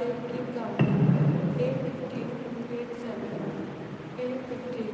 Keep counting. 8:15, 8:7, 8:15.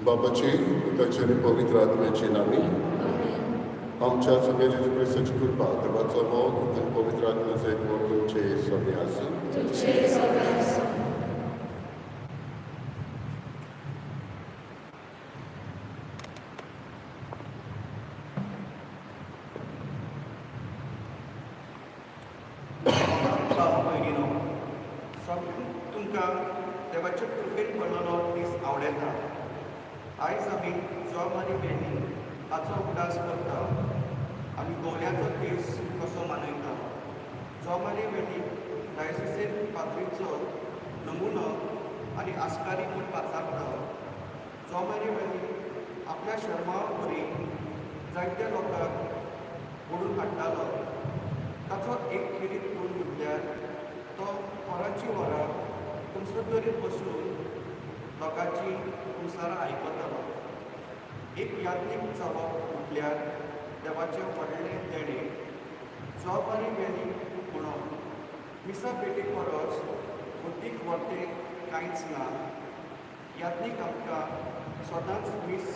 बापाची, पुताची आनी पवित्र आत्म्याची नामी. आमच्या सगळ्या जेजू क्रिस्ताची कृपा, देवाचो मोग आनी पवित्र आत्म्याचो एकवट तुमचे सगळे आसूं. तुमचे सगळे आसूं. भाव भयणीनो, सगळ्यांक तुमकां देवाचे कृपेन भरलेलो दीस आवडटा. आयज आमी जुआंव मारी वियानी हाचो उगडास करता. आमी गोवल्याचो दीस कसो मनयता. जुआंव मारी वियानी डायोसिसेन पाद्रीचो नमुनो आनी आस्कारी म्हूण पाचारता. जुआंव मारी वियानी आपल्या शर्मा वरी जायत्या लोकांक ओडून हाडटालो. ताचो एक खेरीत गूण म्हटल्यार तो वरांची वरां कुमसदरीर बसून लोकांची कुमसारां आयकतालो. एक याज्ञीक जावप म्हटल्यार देवाचें व्हडलें देणें. जुआंव मारी वियानी म्हणप, मिसा भेटी परस बुद्दीक व्हरतें कांयच ना. याज्ञीक आमकां सदांच मीस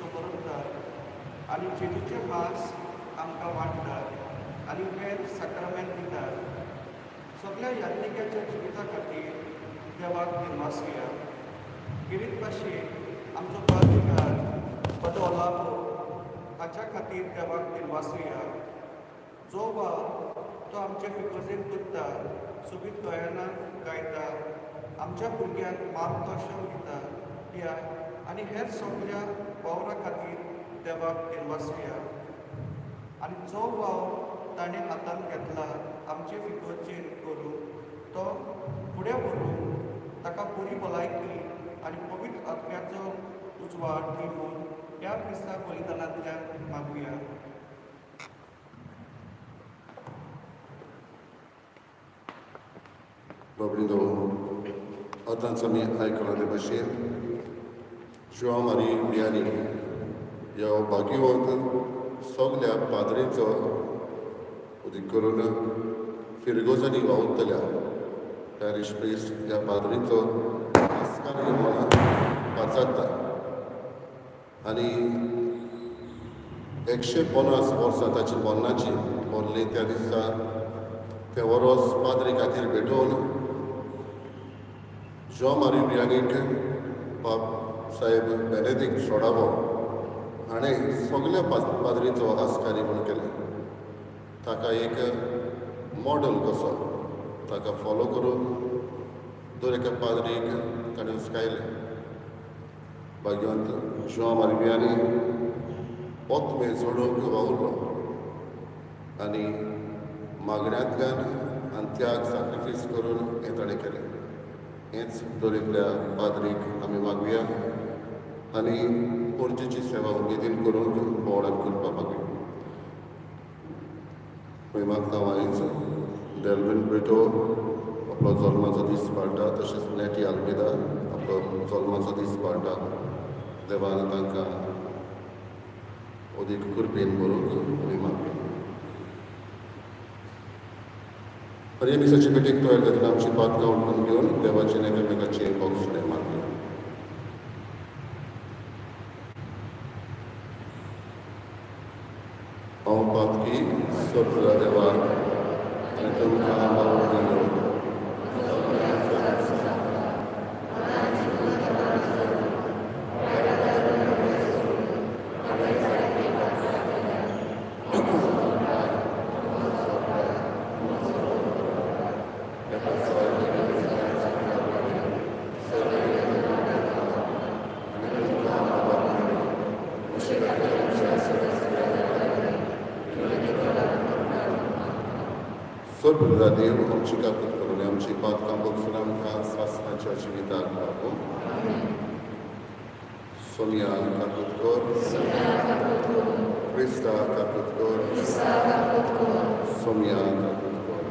समोर आनी जेजूचें मास आमकां वांट्टात आनी हेर साक्रामेंत दितात. सगल्या याज्ञिकाच्या जिविता खातीर देवाक दिनवासुया. खेरीत भाशेन आमचो पाद्रीगार फादर ओलावो हाच्या खातीर देवाक दिनवासुया. जो वावर तो आमचे फिगर्जेन करता, सोबीत गोयानाक गायता, आमच्या भुरग्यांक मार्गदर्शन दिता, ह्या आनी हेर सगल्या वावरा खातीर देवाक दिनवासुया. आनी जो वावर ताणें हातांत घेतला आमचे फिगर्जेन करून, तो फुडें व्हरूंक ताका बरी भलायकी आनी पवित्र आत्म्याचो उजवाड दी म्हूण ह्या मिसा बलिदानांतल्यान मागुया. बाबडीनो, आतांच आमी आयकलां ते भशेन जुआंव मारी वियानी ह्या भाग्यवंत सगल्या पाद्रींचो, उदीक करून फिरगोजांनी वावुरतल्या पॅरीश प्रिस्ट ह्या पाद्रींचो आस्कार म्हणून पाचारता. आनी 150 वर्सां ताची मरणाची मरली त्या दिसा ते वरोस पाद्री खातीर भेटोवन जुआंव मारी वियानीक पाप साहेब बेनेदीक सोडावो हाणें सगल्या पाद्रीचो आस्कारी म्हूण केलें. ताका एक मॉडल कसो ताका फॉलो करून दर एका पाद्रीक ताणें उस्कायलें. भाग्यवंत जुआंव मारी वियानी पोतमे जोडूंक वावुरलो आनी मागण्यांतल्यान आनी त्याग साक्रिफीस करून हें ताणें केलें. हेंच दर एकल्या पाद्रीक आमी मागुया आनी पोरचेची सेवा उमेदीन करूंक बोवाळान करपाक मागुया. मागीर मागता आयज डेल्विन ब्रिटो आपलो जल्माचो दीस पाळटा, तशेंच नेटी आल्मेदा आपलो जल्माचो दीस पाळटा. देवान तांकां अदीक कृपेन भरूंक आमी मागया. आनी हे मिसाचे भेटेक तयार जातना आमची पातकां उठून घेवन देवाचें एकामेकाचें बॉक्स मागया. हांव पातकी, सगळ्या देवाक आनी तुमकां बावडयो. सोड देव आमची काकूत करून आमची पातकां बगसून आमकां सासणाच्या जिविताक लागूं. सोनिया काकूत कर, क्रिस्ता काकूत कर, सोनिया काकूत कर.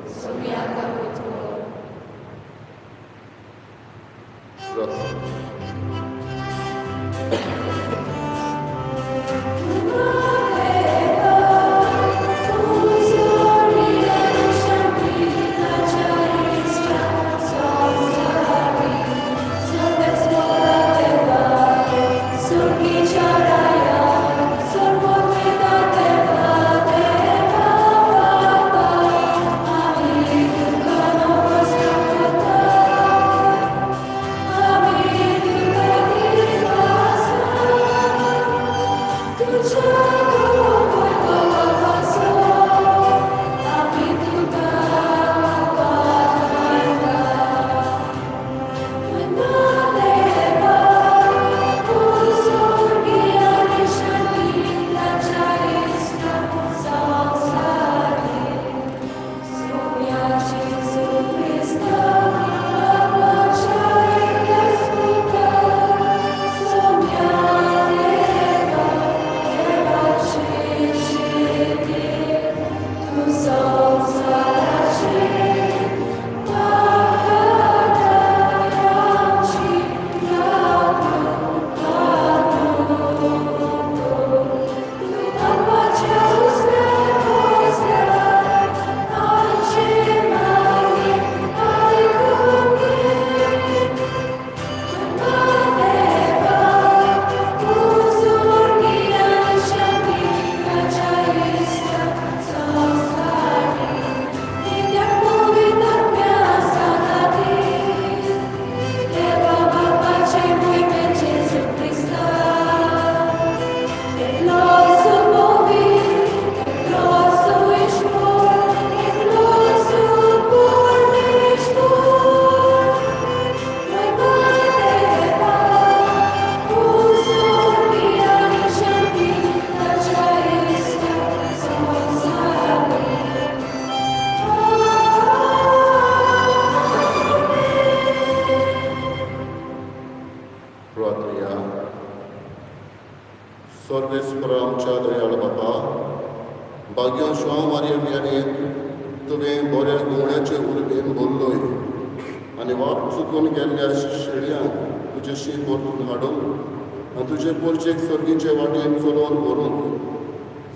सर्वेस्परा आमच्या दयाळ बापा, भाग्यां जुआंव मारिया वियानीक तुवें बऱ्या गुवण्याचे उर्बेन बोल्लोय आनी वाट चुकून गेल्ल्या शेळयांक तुजेशी परतून हाडूंक आनी तुजे पोरचेक सर्गीचे वाटेन चलोवन व्हरूंक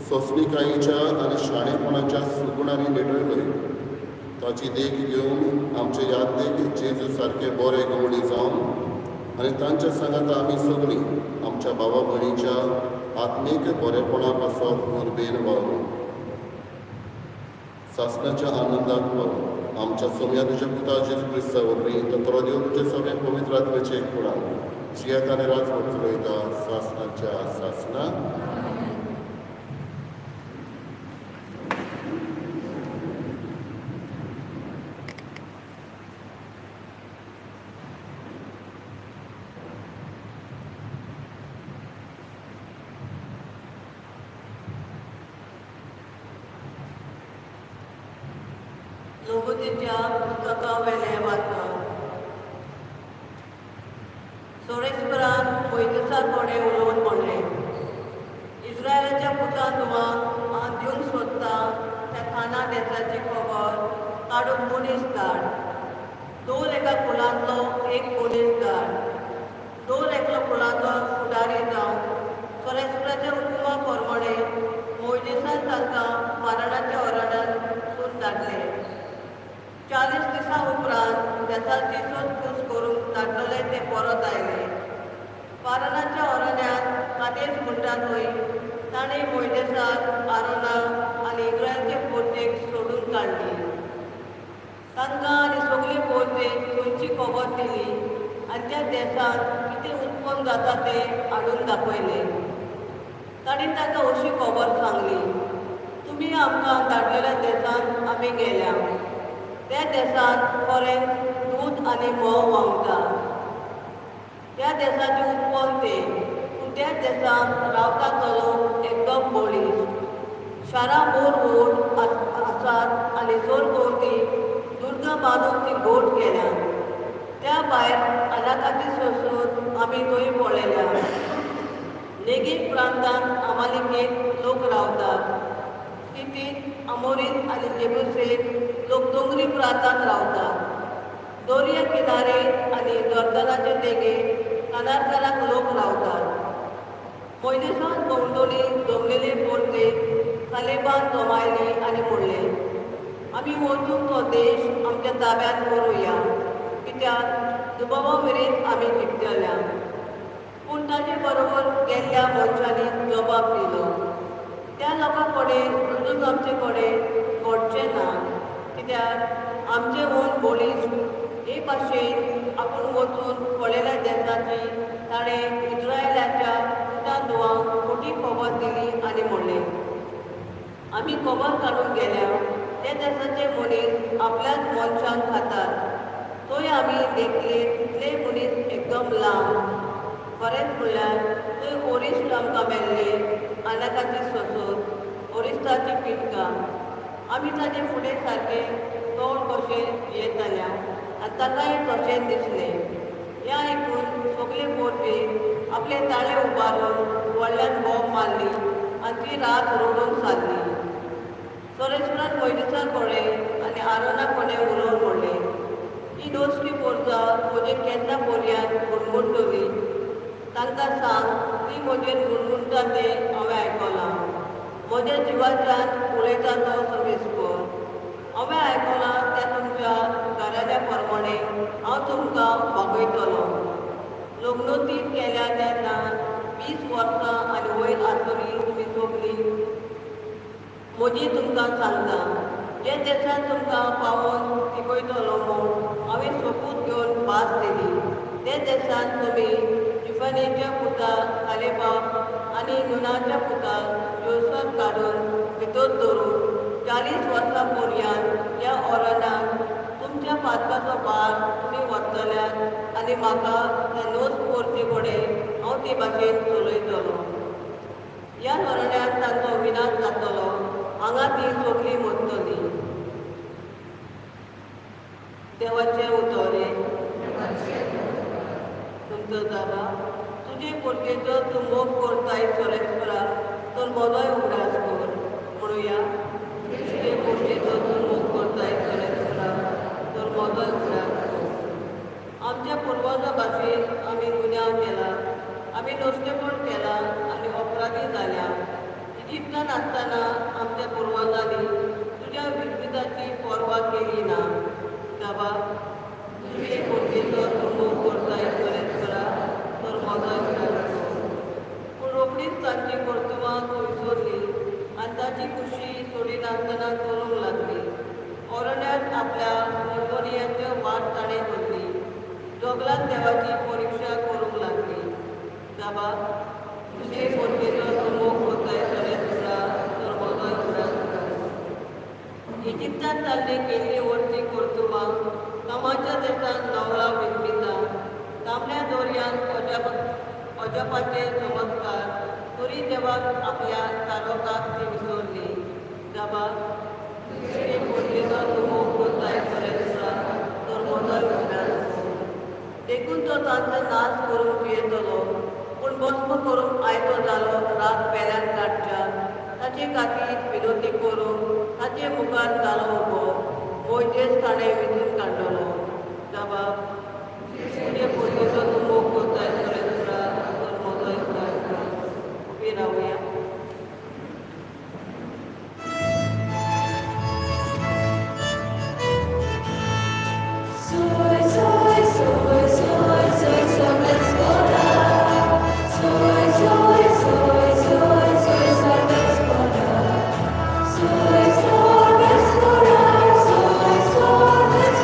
सोंसणिकायेच्या आनी शाणेपणाच्या सुगुणांनी नेटयलोय. ताची देख घेवन आमचे यादीक जेजू सारके बरे गवळी जावन आनी तांच्या सांगाता आमी सगळीं आमच्या भावा भयणीच्या आत्मीक बरेपणा पासत उर्बेन वावरूं, सासणाच्या आनंदाक व्हरूं. आमच्या सोम्या तुज्या पुता जेजू क्रिस्ता वरवीं तो खरो देव तुज्या सगळ्या पवित्र आत्म्याचे एक कुळान जियेता आनी राजवट चलयता सासणाच्या सासणा. लोकतेच्या पुस्तकावेलें वाचन. सोरेस्परान मोयजेसा कडेन उलोवन म्हणलें, इस्रायलाच्या पुतान धुवांक हांव दिवंक सोदता त्या खाना देसाची खबर काडूंक मनीस धाड. दर एका कुळांतलो एक मनीस धाड. दर एकलो कुळाचो फुडारी जावन सोरेस्पराच्या हुकुमा प्रमाणें मोयजेसान तांकां मारणाच्या अरण्यांतसून धाडले. 40 दिसां उपरांत देसाची सोदपूस करूंक धाडलेले ते परत आयले. पारणाच्या अरण्यांत कादेश म्हणटा थंय ताणें मोयजेसाक, आरोनाक आनी इस्रायलचे पोरचेक सोडून काडली. तांकां आनी सगले पोरतेक थंयची खबर दिली आनी त्या देशांत कितें उत्पन्न जाता तें हाडून दाखयलें. तांणी ताका अशी खबर सांगली, तुमी आमकां धाडलेल्या देशांत आमी गेल्या. त्या देशांत खरेंच दूद आनी म्होंव व्हांवता. त्या देशाचें उत्पन्न तें, पूण त्या देशांत रावता तो लोक एकदम बळिश्ट. शारां भोर व्हड आसात आनी सरभोंवती दुर्गां बांदून ती घट केल्या. त्या भायर अनाकाची सोसून आमी थंय पळयल्या. नेगेव प्रांतांत अमालेकीत लोक रावतात. हितीत, अमोरीत आनी जेबुसेत लोक दोंगरी प्रांतांत रावतात. दर्या किनारे आनी जॉर्दनाचे देगेर कनानकाराक लोक रावतात. मोयजेसान भोंवतणी जमलेले पोरतेक कालेबान जमायली आनी म्हणलें, आमी वचून तो देश आमच्या ताब्यांत करुया, कित्याक दुबावा मेरेन आमी जिखतल्या. पूण ताचे बरोबर गेल्ल्या मनशांनी जबाब दिलो, त्या लोकां कडेन झुजूंक आमचे कडेन घडचें ना, कित्याक आमचे हून बळिश्ट. हे भाशेन आपूण वचून पळयल्या देशाची ताणें इज्रायलाच्या पुता धुवांक खोटी खबर दिली आनी म्हणलें, आमी खबर काडूंक गेल्या त्या देशाचे मनीस आपल्याच मनशांक खातात. थंय आमी देखले तितले मनीस एकदम लांब. खरेंच म्हणल्यार थंय ओरिश्ट आमकां मेल्ले, अनाकाची सोसोत, ओरिश्टाची पिटकां. आमी ताचे फुडें सारकें तोंड कशें येताल्या आनी ताकाय तशेंच दिसलें. हें आयकून सगले पोरते आपले ताळे उबारून व्हडल्यान बोब मारली आनी ती रात रडून सारली. सर्वेस्परान मोयजेसा कडेन आनी आरोना कडेन उलोवन म्हणलें, ही दोसरी पोरसां म्हजेर केन्ना पर्यान गुणगुणटली? तांकां सांग, ती म्हजेर गुणगुणटा तें हांवें आयकलां. म्हज्या जिवाच्यान उलयता तो सर्वेस्पर. हांवें आयकलां त्या तुमच्या घराण्या प्रमाणे हांव तुमकां वागयतलो. लग्नोतीत केल्या तेन्ना 20 वर्सां आनी वयर आसतली तुमी सगलीं म्हजी तुमकां सांगता, जे देशांत तुमकां पावोवन तिगयतलो म्हूण हांवें सोपूत घेवन भास दिली ते देशांत तुमी जिफनीच्या पुता कालेबाक आनी नुनाच्या पुता योसक काडून भितर धरून 40 वर्सां पर्यंत ह्या अरण्यांत तुमच्या पातकाचो भार तुमी व्हरतल्यात आनी म्हाका त्या नोस पोरचे कडेन हांव ते भाशेन चलयतलो. ह्या अरण्यांत तांचो विनाश जातलो. हांगा ती सगलीं मरतली. देवाचें उतर. तुमचो जाबा तुजे पोरकेचो तूं मोग करताय सर्वेस्परा, तर म्हजोय उगडास कर. म्हणुया, तुजे पोरकेचो तूं मोग करताय सर्वेस्परा, तर म्हजोय उगडास कर. आमच्या पुर्वजां भाशेन आमी गुन्यांव केला, आमी नश्टेपण केलां आनी अपराधी जाल्या. इजिप्तान आसतना आमच्या पुर्वजांनी तुज्या विद्युताची पर्वा केली ना. बाबा, तुजे पोरकेचो तूं मोग करताय सर्वेस्परा, तर म्हजोय उगडास कर. पूण रोखडीच तांची कर्तुबां तूं विसरली आनी ताची खुशी सोडिनासतना चलूंक लागली. अरण्यांत आपल्या मणगणयाची वाट ताणें धरली. जोगलान देवाची परिक्षा करूंक लागली. बाबा, तुजे पोरकेचो तूं मोग करताय सर्वेस्परा, तर म्हजोय उगडास कर. इजिप्तांत तांणी केल्ली वरची कर्तुबां, कामाच्या देशांत नवला विस्मिता, तांबड्या दर्यांत अजापाचे चमत्कार, तरी देवाक आपल्या तारकाक ती विसरली. बाबा, तुजे पोरकेचो तूं मोग करताय सर्वेस्परा, तर म्हजोय उगडास कर. देखून तो तांचो नाश करूंक जियेतलो, पूण भस्म करूंक आयतो जालो रात पेल्यान काडच्या ताचे खातीर विनोती करूंक ताचे मुखार जालो उबो. मोयजेस ताणें विंचून काडलेलो. बाबा, तुजे पोरकेचो तूं मोग करताय सर्वेस्परा, तर म्हजोय उगडास कर. उबी रावया. Soy, soy, soy, soy, soy, soy, soy, soy, soy, soy, soy, soy, soy, soy, soy, soy, soy.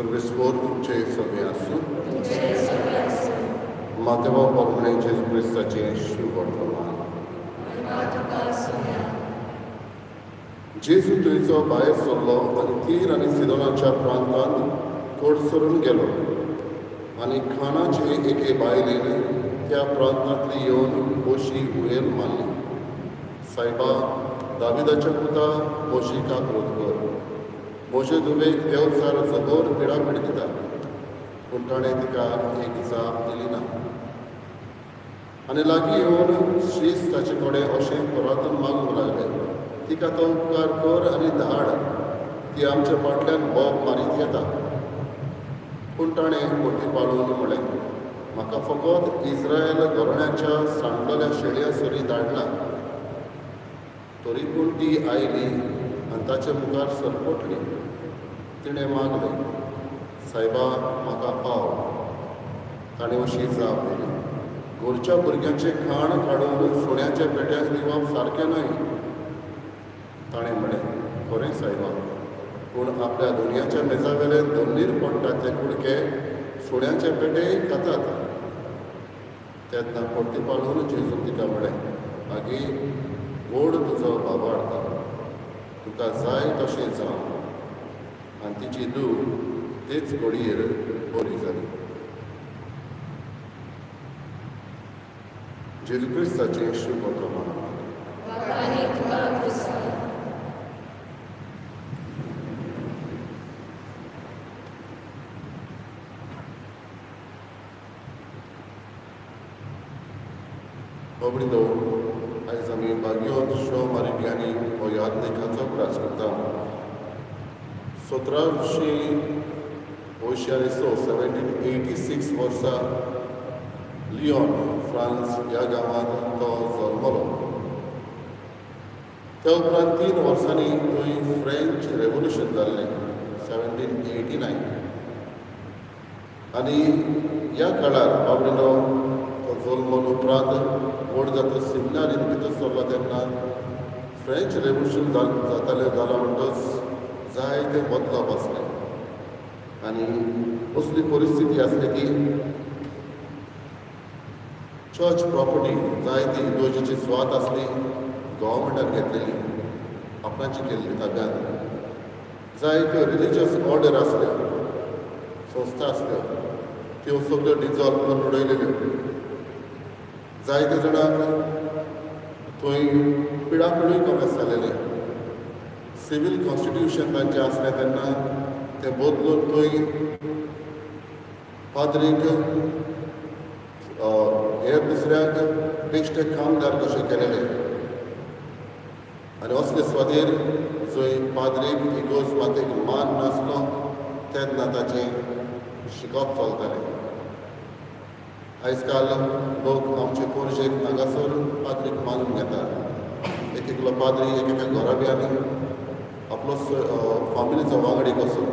सर्वेस्पोर तुमचे सगळे आसूं. तुमचे सगळे आसूं. मातेवा परमणे जेजू क्रिस्ताचें शुभवर्तमान. महिमा तुका सुन्या. जेजू थंयचो भायर सरलो आनी तीर आनी सिदोनाच्या प्रांतांत कडसरून गेलो आनी खाणाचे एके बायलेन त्या प्रांतांतली येवन अशी उयेल मारली, सायबा, दाविदाच्या पुता, म्हजी काकूट कर. म्हजे धुवेक देंवचार जबर पिडापीड दिता. पूण ताणें तिका एक जाप दिली ना. आनी लागीं येवन शीस ताचे कडेन अशें परातून मागूंक लागले, तिका तो उपकार कर आनी धाड, ती आमच्या फाटल्यान बोब मारीत येता. पूण ताणें पोटी पाळून म्हणलें, म्हाका फकत इस्रायल घराण्याच्या सांडलेल्या शेळयां सरी धाडला. तरी पूण ती आयली आनी ताचे मुखार सरपटली. तिणें मागलें, सायबा, म्हाका पाव. ताणें अशी जाप दिली, घरच्या भुरग्यांचें खाण काडून सुण्याच्या पेट्यांक दिवप सारकें न्हय. ताणें म्हणलें, खरें सायबा, पूण आपल्या धनयाच्या मेजावेले धमनीर पडटा ते कुडके सुण्याचे पेटेय खातात. तेन्ना परती पाळून जेजून तिका म्हणलें, आगे, गोड तुजो भावार्थ, तुका जाय तशें जावं. आनी तिची धूव तेच घडयेर बरी जाली. जेजू क्रिस्ताचें शुभवर्तमान. वाखाणी तुका क्रिस्ता. बाबडीनो, आयज आमी बागियोत शो मारिबियांनी हो याद लेखाचो उगडास करता. 1786, 1786 वर्सा लियोन, फ्रांस ह्या गांवांत तो जल्मलो. त्या उपरांत 3 वर्सांनी थंय फ्रेंच रेवोल्युशन जाल्लें, 1789. आनी ह्या काळार बाबडीनो तो जल्मलो उपरांत व्हड जाता सिमिनारीन भितर सरलो तेन्ना फ्रेंच रेवोल्युशन जातालें. जालां म्हणटच जायते बदलाव आसले आनी असली परिस्थिती आसली की चर्च प्रॉपर्टी, जायती इगर्जेची सुवात आसली गव्हर्मेंटान घेतलेली, आपणाची केल्ली ताब्यांत. जायत्यो रिलिजियस ऑर्डर आसल्यो, संस्था आसल्यो, त्यो सगळ्यो डिजॉल्व करून उडयलेल्यो. जायते जाणांक थंय पिडापिडूय कॉमेस जालेले. सिवील कॉन्स्टिट्युशन तांचें आसलें तेन्ना तें बदलून थंय पाद्रीक हेर दुसऱ्यांक बेश्टे कामदार कशें केलेले. आनी असले स्वादीर जंय पाद्रीक इगोर्ज मातेक मान नासलो तेन्ना ताचें शिकप चलतालें. आयज काल लोक आमचे पोरजेक हांगासर पाद्रीक मानून घेतात. एक एकलो पाद्री एक एका घराब्यांनी आपलो फामिलीचो वांगडी कसो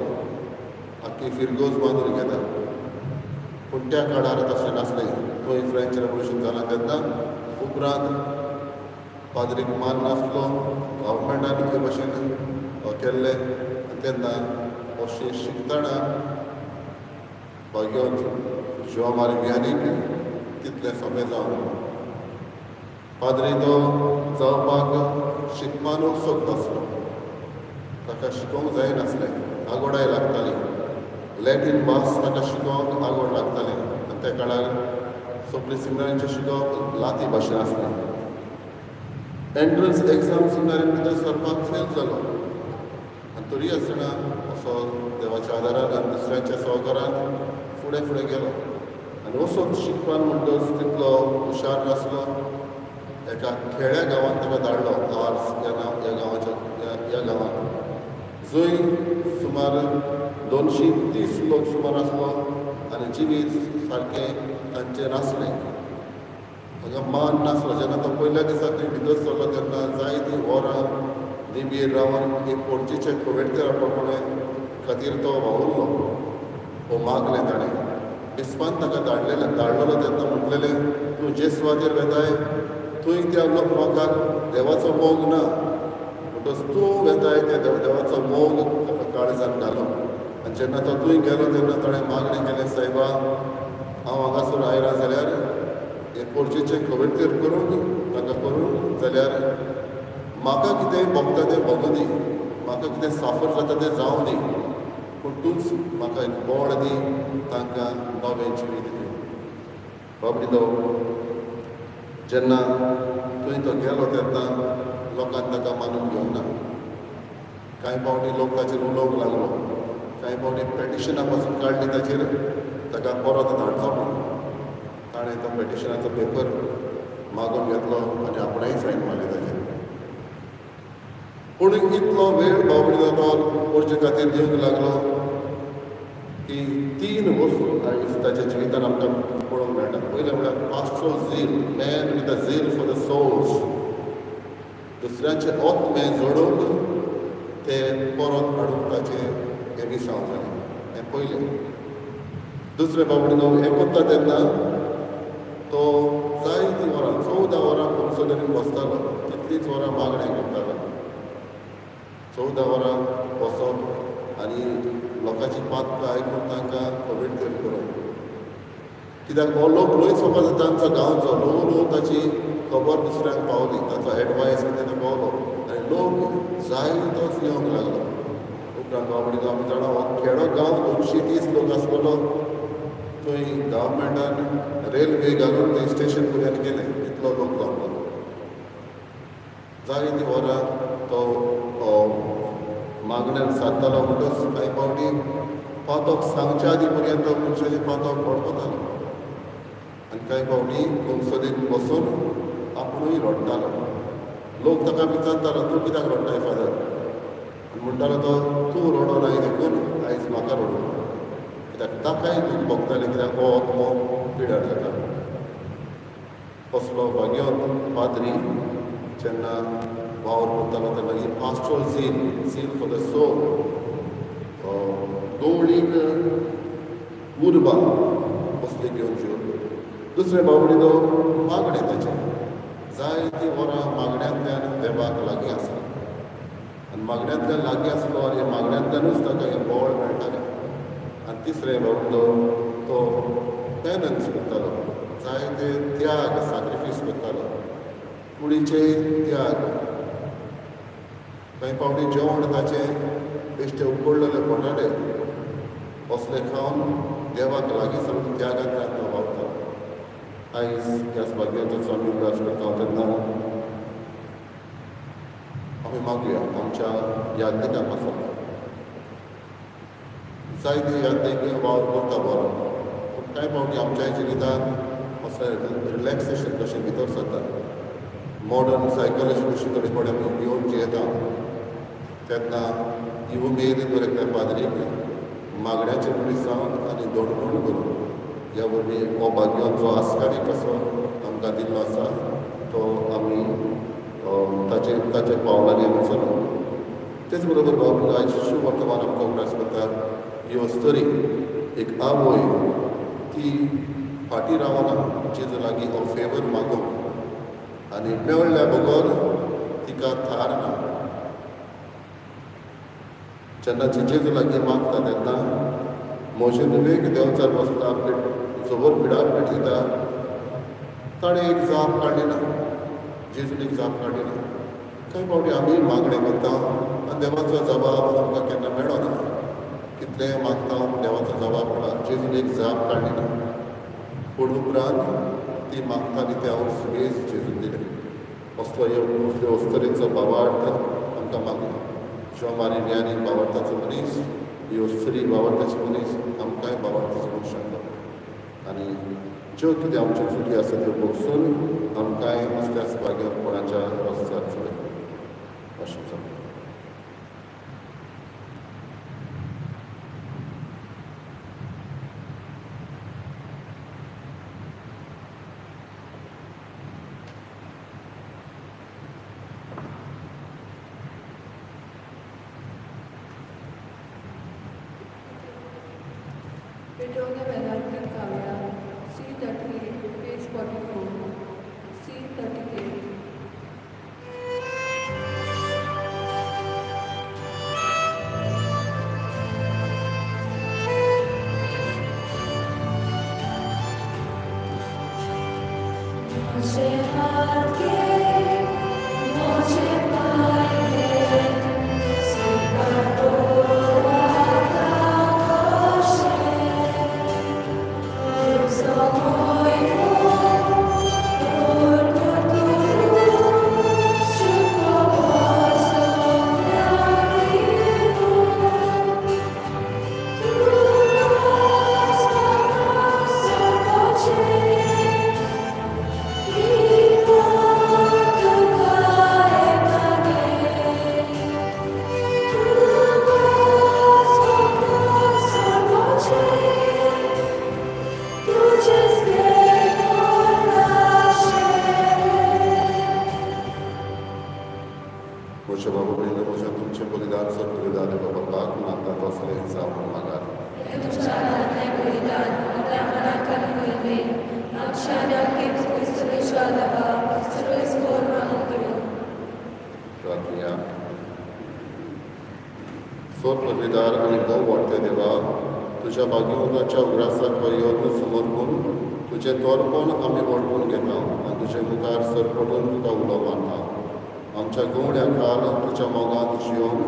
आख्खी फिरगोज बांदून घेता. पूण त्या काळार तशें नासलें. थंय फ्रेंच रेवोल्युशन जालां तेन्ना उपरांत पाद्रीक मान नासलो, गव्हर्मेंटान हे भशेन केल्लें. आनी तेन्ना अशें शिकतना भाग्योत जुआंव मारी वियानीक तितलें सोंपें जावंक. पाद्री तो जावपाक शिकपान उत्सुक आसलो. ताका शिकोवंक जायनासलें, आगोडाय लागताली. लॅटीन भास ताका शिकोवंक आगोड लागतालें. आनी त्या काळार सगळीं सिमिनारीचें शिकोवप लाती भाशेन आसलें. एंट्रन्स एग्जाम सिमिनारीन भितर सरपाक फेल जालो. आनी तरी आसतना असो देवाच्या आदारान आनी दुसऱ्यांच्या सहकारान फुडें फुडें गेलो. आनी वचून शिकपान म्हणटच तितलो हुशार नासलो. एका खेड्या गांवांत ताका धाडलो, आर्स ह्या नांव ह्या गांवाच्या ह्या गांवांत, जंय सुमार 230 लोक सुमार आसलो आनी जिवीत सारकें तांचें नासलें. हांगा मान नासलो. जेन्ना तो पयल्या दिसा थंय भितर सरलो तेन्ना जायतीं वरां दिंबयेर रावन एक पणजेचे कोवेटतेरा प्रमाणे खातीर तो वावुरलो. हो मागलें ताणें. बिस्पान ताका धाडलेलो तेन्ना म्हटलेलें, तूं जे सुवातेर वेताय थंय त्या लोकांक देवाचो मोग ना, म्हणटच तूं वेताय त्या देवाचो मोग ताका काळजान घालो. आनी जेन्ना तो थंय गेलो तेन्ना ताणें मागणें केलें, सायबा हांव हांगासर आयला जाल्यार हे पोर्चेचें खबरतेर करूंक ताका करूंक जाल्यार म्हाका कितें भोगता तें भोगूं दी, म्हाका कितें साफर जाता तें जावं दी, पूण तूंच म्हाका एक बळ दी, तांकां नवें जिवीत दी. बाबडीलो जेन्ना थंय तो गेलो तेन्ना लोकान ताका मानून घेवंक ना. कांय फावटी लोक ताचेर उलोवंक लागलो, कांय फावटी पेटिशनां पासून काडली ताचेर, ताका परत धाडचो म्हणून. ताणें तो पेटिशनाचो पेपर मागून घेतलो आनी आपणेंय सायन मारली ताचेर. पूण इतलो वेळ बाबडीलो तो पोरचे खातीर दिवंक लागलो की तीन वस्तू आयज ताच्या जिवितान आमकां पळोवंक मेळटा. पयलें म्हळ्यार pastoral zeal, man with a zeal for the souls. दुसऱ्यांचे आत्मे जोडूंक ते परत हाडूंक ताचें हें मिसांव जालें, हें पयलें. दुसरें बाबडीनो हें करता तेन्ना तो जायतीं वरां, 14 वरां कुमसोदरीन बसतालो, तितलींच वरां मागणें करतालो. 14 वरां बसप आनी लोकांची पातकां आयकून तांकां कविडतेर करप. कित्याक हो लोक न्हयच फकत तांचो गांवचो, ल्हवू ल्हवू ताची खबर दुसऱ्यांक पावली, ताचो एडवायस कितें तो पावलो आनी लोक जायतोच येवंक लागलो. उपरांत बाबडीनो आमी जाणा हो खेडो गांव 230 लोक आसलेलो, थंय गव्हर्मेंटान रेल्वे घालून थंय स्टेशन पर्यंत गेलें, तितलो लोक जावंक लागलो. जायतीं वरां तो मागण्यान सादतालो. म्हणटच कांय फावटी पातक सांगच्या आदी पर्यंत मनशाचें पातक पडपतालो आनी कांय फावटी कुमसदीन बसून आपुणूय रडटालो. लोक ताका विचारतालो, तूं कित्याक रडटाय फादर? आनी म्हणटालो तो, तूं रडोनाय देखून आयज म्हाका रडूं. कित्याक ताकाय दूख भोगतालें, कित्याक हो आत्मो पिड्यार जाता. असलो भाग्यवंत पाद्री जेन्ना वावर करतालो तेन्ना ही pastoral zeal, zeal for the soul, गवळीक उर्बा असली घेवन जिवन. दुसरें बाबडीलो मागणें ताचें, जायतीं वरां मागण्यांतल्यान देवाक लागीं आसलो आनी मागण्यांतल्यान लागीं आसलो आनी मागण्यांतल्यानूच ताका हें बळ मेळटालें. आनी तिसरें बाबडीलो तो पेनन्स करतालो, जायते त्याग साक्रिफीस करतालो, कुडीचे त्याग. कांय फावटी जेवण ताचें बेश्टे उकडलेले बटाटे असले खावन देवाक लागीं सरून त्यागांतल्यान तो वावतालो. आयज ह्या भाग्याचो आमी उगडास करता तेन्ना आमी मागुया आमच्या याज्ञिकां पासत. जायते याज्ञिक वावर करता बरो, पूण कांय फावटी आमच्या जिवितांत असलें रिलॅक्सेशन कशें भितर सरता, मॉडर्न सायकोलॉजी कशी थोडी फावटी आमी घेवन जियेता तेन्ना ही उमेद दर एकल्या पाद्रीक मागण्याचे मनीस जावन आनी दोडपण करून ह्या वरवीं हो भाग्यांचो आस्कारी कसो आमकां दिल्लो आसा तो आमी ताचे ताच्या पावलांनी आमी चलूं. तेच बरोबर बाबू आयज शिशू वर्तमान आमकां उगडास करता, ही अस्तरी एक आवय ती फाटीं रावना जेजू लागीं हो फेवर मागूंक आनी मेळ्ळ्या बगर तिका थार ना. जेन्ना ती जेजू लागीं मागता तेन्ना म्हजे नुवेक देंवचार बसता, आपले जबर पिडापीड दिता. ताणें एक जाप काडली ना, जेजून एक जाप काडली ना. कांय फावटी आमी मागणें करता आनी देवाचो जबाब आमकां केन्ना मेळना. कितलें मागता देवाचो जबाब मेळना, जेजून एक जाप काडली ना. पूण उपरांत ती मागता आनी त्या सुबेज जेजून दिलें. असलो असले अस्तरेचो भावार्थ आमकां मागला. ज्यो मारी वियानी भावार्थाचो मनीस, ही अस्तरी भावार्थाची मनीस, आमकांय भावार्थाची मनशां आनी ज्यो कितें आमच्यो चुकी आसा त्यो भोगसून आमकांय असल्याच भाग्यपणाच्या रस्त्यार चलयता अशें जालें. Petone Benarki Kavya, C38, page 44, C38. म्हजे हात घे, म्हजे पांय घे, स्वीकार कर आतां कशें. तुजो मोग कर तूं, सुख सगळ्यांक दिवं. म्हज्या बाबा भयणींनो, म्हज्या तुमचें बलिदान सर बलिदान बापाक मानता तसलें जावन मागात. तुमच्या हातांतलें बलिदान आपल्या मनाक आनी आमच्या आनी देवा सगळे मानून दिवं. प्रार्थना. सोर पदवीदार आनी भोव वाडटे देवा, तुज्या भाग्यवंताच्या उगडासाक हो यत्न समर्पून तुजें तोरपण आमी वळखून घेता आनी तुजे मुखार सरपटून तुका उलो मारता. आमच्या गवड्या काल तुज्या मोगांत जियोवन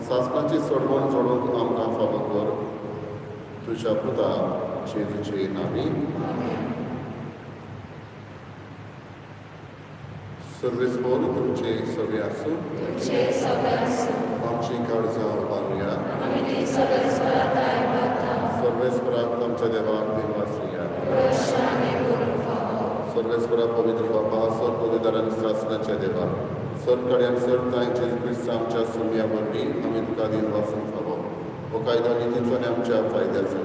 सासणाची सोडवण जोडूंक आमकां फावो कर, तुज्या पुता जेजूचे नांवी. सर्वेस्पोर तुमचे सगळे आसूं. तुमचे सगळे आसूं. आमची काळजां उबारुया. आमी ती सगळे माता. सर्वेस्पराक आमच्या देवाक दिनवासुया. आनी करूंक फावो. सर्वेस्परा, पवित्र बापा, सर पवित्र आनी सासणाच्या देवा, सर कड्यान सर तांय जेजू क्रिस्त आमच्या सुम्या वरवीं आमी तुका दिनवासूंक फावो. हो कायदो नितीचो आनी आमच्या फायद्याचो.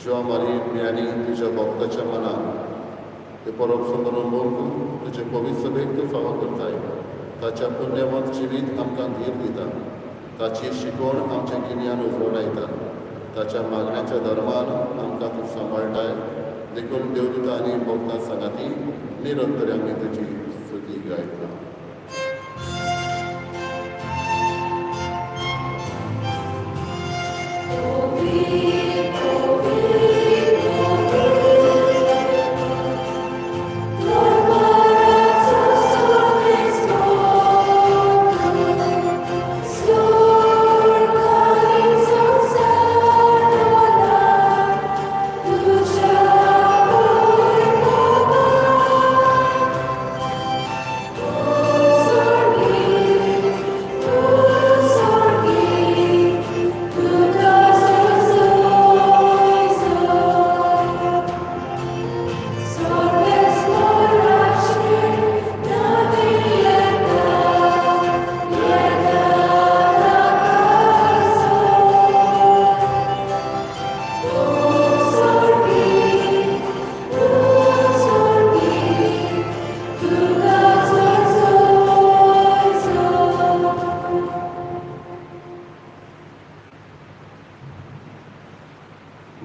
ज्यो मारी ज्ञानी तुज्या भक्ताच्या मनान ते परब समरून मोगून तुजे पवित्र सभेक तूं फावो करताय, ताच्या पुण्यवंत जिवीत आमकां धीर दिता, ताची शिकवण आमचें गिन्यान उजवाडायता, ताच्या मागण्याच्या धर्मान आमकां तूं सांबाळटाय. देखून देवदूता आनी भक्तां सांगाती निरंतर आमी तुजी स्तुती गायता.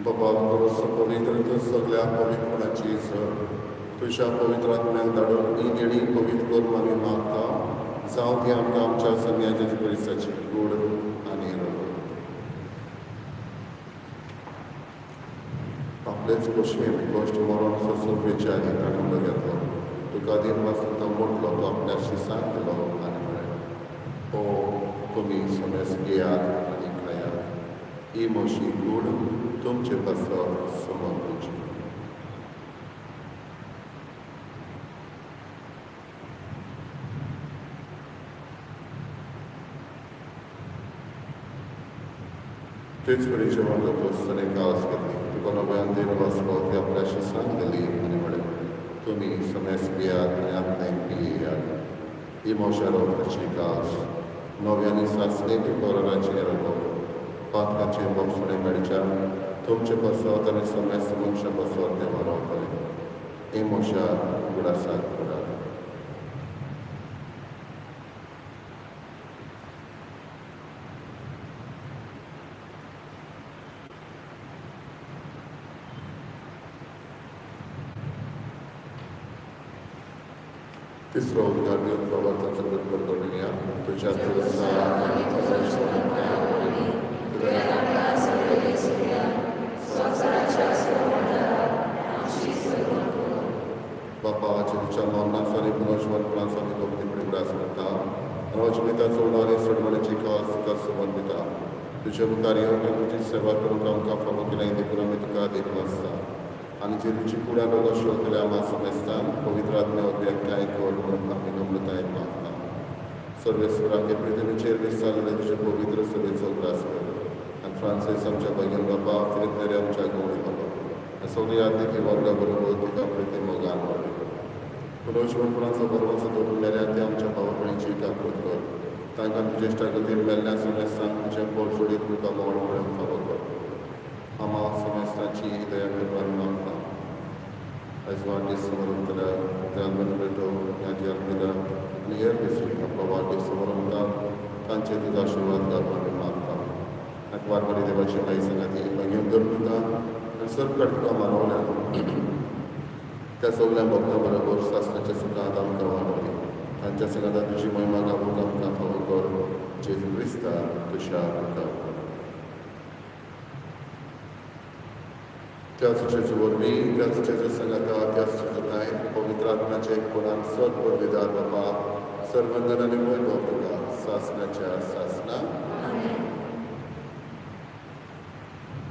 बाबा क्रोस पवित्र तूं सगळ्या पवित्रपणाची सर, तुज्या पवित्र आत्म्याक धाडून ही देणी पवित्र करून आमी मागता, जावं ती आमकां आमच्या सन्या जेजू क्रिस्ताची कूड आनी रगत. आपलेच खोशयेन कश्ट मरण सोंसोवपाच्या आदी ताणें उलो घेतलो, तुका दिनवासून तो मोडलो, तो आपल्या शिसांक दिलो आनी म्हळें, हो तुमी समेस घेयात आनी खायात, ही म्हजी कूड तुमचे पासत समर्पूची. तेच परी जेवण जातकच ताणें कास घेतली, तुका नव्यान दिनवासलो, ती आपल्या शिसांक दिली आनी म्हळें, तुमी समेस घेयात आनी आपणें पियेयात, ही म्हज्या रगताची कास, नव्यानी सासणीक कराराचें रगत, पातकाचें बोगसणें मेळच्या तुमचे पासत आनी समेस्त मनशां पासत तें वारोवतलें. ही म्हज्या उगडासाक करात. तिसरो उद्गार दिवन प्रवर्तन कृत्पर करूया. तुज्या बापा जेजूच्या मरणाचो आनी पुनर्जिवनपणाचो आमी भक्ती उगडास करता आनी जिविताचो उणो आनी सोडवणेची खास तुका समर्पिता. तुजे मुखार येवन तुजी सेवा करूंक आमकां फावो केल्या देखून आमी तुका देखून आसता आनी जेजूची कुड्या लोक केल्या आमा समेस्तान पवित्र आत्म्या वरवीं एकठांय कर म्हणून आमी नम्रतायेन मागता. सर्वेस्पराके पृथ्वीचेर विस्तारलेले तुजे पवित्र सभेचो उगडास कर आनी फ्रांसीस आमच्या भगिनी बाबा, फिलीप नेरी आमच्या गवळी बाबा आनी सगळी आदली वर्गा बरोबर तुका प्रिती मोगान वाडय. पुनर्जिवनपणाचो बरोवचो धरून मेल्या ते आमच्या भावा भयणीची काकूत कर. तांकां तुजे इश्टागतीन मेल्ल्या समेस्तांक तुजें पोट जोडीत तुका मोड पळोवंक फावो कर. आमा समेस्तांची दया करपाक मागता. आयज वाडदीस समारंभतल्या आल्बेनो ब्रिटो, ज्ञाती आल्मेदा आनी हेर दुसरी आपलो वाडदीस समारंभता तांचे तुजो आशिर्वाद घालून आमी मागता. आनी वारवारी देवाची माई सांगाती मागीर धरून आनी सर्व कडेन तुका मानवल्या त्या सगळ्या भक्तां बरोबर सासणाच्या सुखांत आमकां वाडोवनी. तांच्या सांगाता तुजी महिमा गावूंक आमकां फावो कर. जेजू क्रिस्ता तुज्या मुखार. त्याच जेजू वरवीं, त्याच जेजू सांगाता, त्याच जेजूताय पवित्र आत्म्याचे एकपणान सद पदवीदार बापा सर्वंदन आनी वैभव तुका सासणाच्या सासना.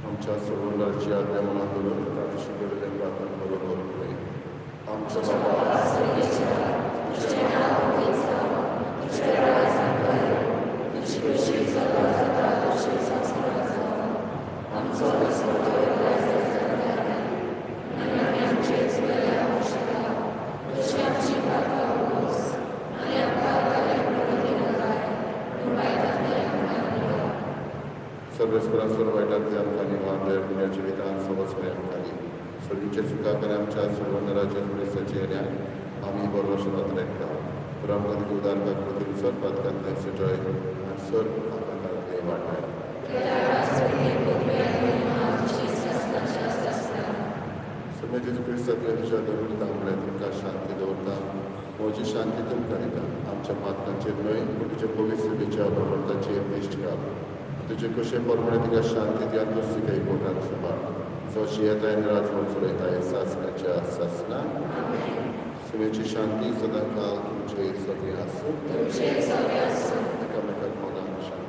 आमच्या सोडवणाराची आज्ञा मनात दवरून ताणें शिकयलेलें प्रार्थना बरोबर पळय. आमच्या बाबा सर्वेस्परा वायटांतले आमकां निवार दया जिवितान समजपय आमकां दी. सगळींचे सुखाक आनी आमच्या सोडवणाराच्या क्रिस्ताचे येण्या आमी बरो आशिर्वाद रेखता. तर आमकां तुज्या उदार काकूतीन सर पातकांतले सुजय आनी सर आकांतांतले वाटाय. सगळे जेजू क्रिस्तांतल्या तुज्या दवरता म्हळ्यार तुमकां शांती दवरता. म्हजी शांती तुमकां दिता. आमच्या पातकांचेर न्हय पूण तुज्या पवित्र सभेच्या बळवंताचेर दिश्ट घाल. तुजे कशे प्रमाणे तुका शांती दी आनी तूं तिका एकवटान सांबाळ. जो जियेताय आनी राजवट चलयताय सासणाच्या सासना. सुमेची शांती सदांकाल तुमचे सगळें आसूं. एकामेकाक मोगान शांती.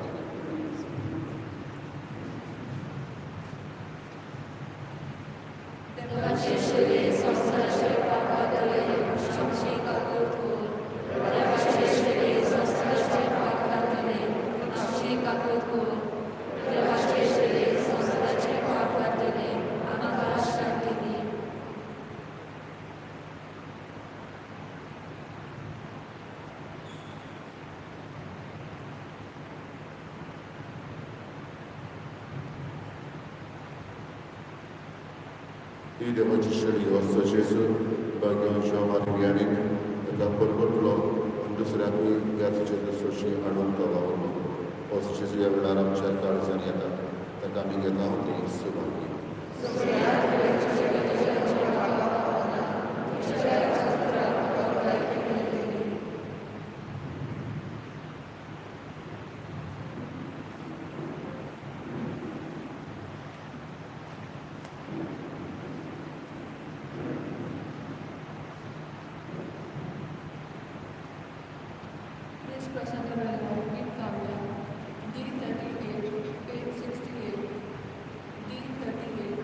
ही देवाची शेळी असो जेजू भाग्यान मारी वियाणीक ताका परगटलो आनी दुसऱ्याकूय ह्याच जेजू सोशी हाडून तो वावरलो. असो जेजू ह्या वेळार आमच्या काळजान येता. ताका आमी घेता ती Subhagi. Please present the bell with Kavya. D38, page 68. D38.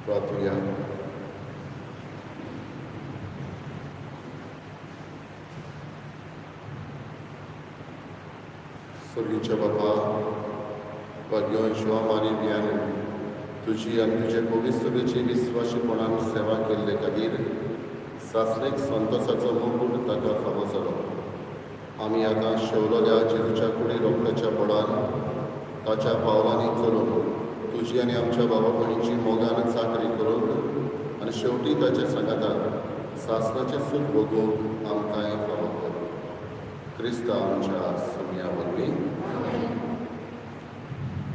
प्रार्थुया. स्वर्गीच्या बापा, भाग्यवान शिवा मारी वियानी तुजी आनी तुजे पवित्रतेची विस्वाशीपणान सेवा केल्ले खातीर सासणीक संतोसाचो मुकूट ताका फावो जालो. आमी आतां शेवलोल्या जेजूच्या कुडी रोखड्याच्या बळान ताच्या पावलांनी चलून तुजी आनी आमच्या बाबा भयणीची मोगान चाकरी करूंक आनी शेवटी ताच्या सांगातान सासणाचें सूख भोगूंक आमकांय फावो कर. क्रिस्ता आमच्या सोम्या वरवीं.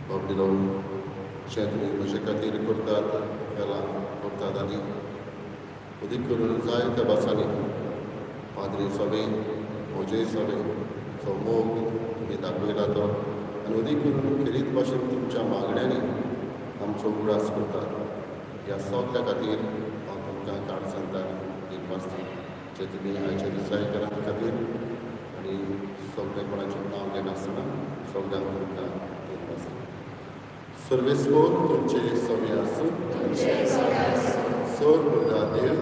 बाबडिलो, जें तुमी म्हजे खातीर करतात, केलां, करतात आनी अदीक करून जाय त्या भासांनी पाद्री सोबे, म्हजेय सोबे जो मोग तुमी दाखयला तो आनी अदीक करून खेरीत भाशेन तुमच्या मागण्यांनी आमचो उगडास करतात, ह्या सगल्या खातीर हांव तुमकां काळजांतल्यान दिनवासता जे तुमी आयच्या दिसाय करा खातीर आनी सगळें कोणाचें नांव घेनासतना सगळ्यांक तुमकां दिनवासता. सर्वेस्पोर तुमचे सवे आसूं. सर म्हणल्यार देव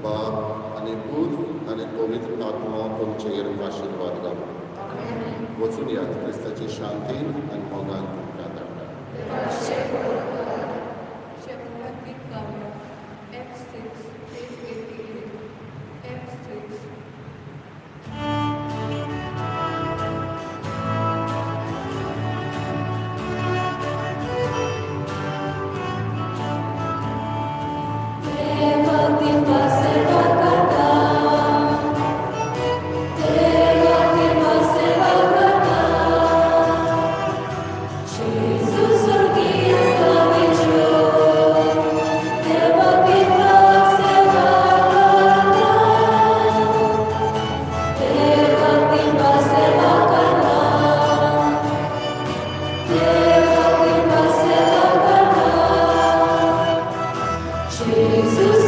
बाप आनी पूत आनी पवित्र आत्मा तुमचेर आशिर्वाद घालूं. वचून यात, क्रिस्ताची शांतीन आनी मोगान तुमकां धाडटा. शेवटा गीत गावया. F6, page 88, F6. देवा कृपा सेवा करता, देवा कृपा सेवा करता, जेजू स्वर्गीय कविचो, देवा कृपा सेवा करता, देवा कृपा सेवा करता, देवा कृपा सेवा करता, Jesus.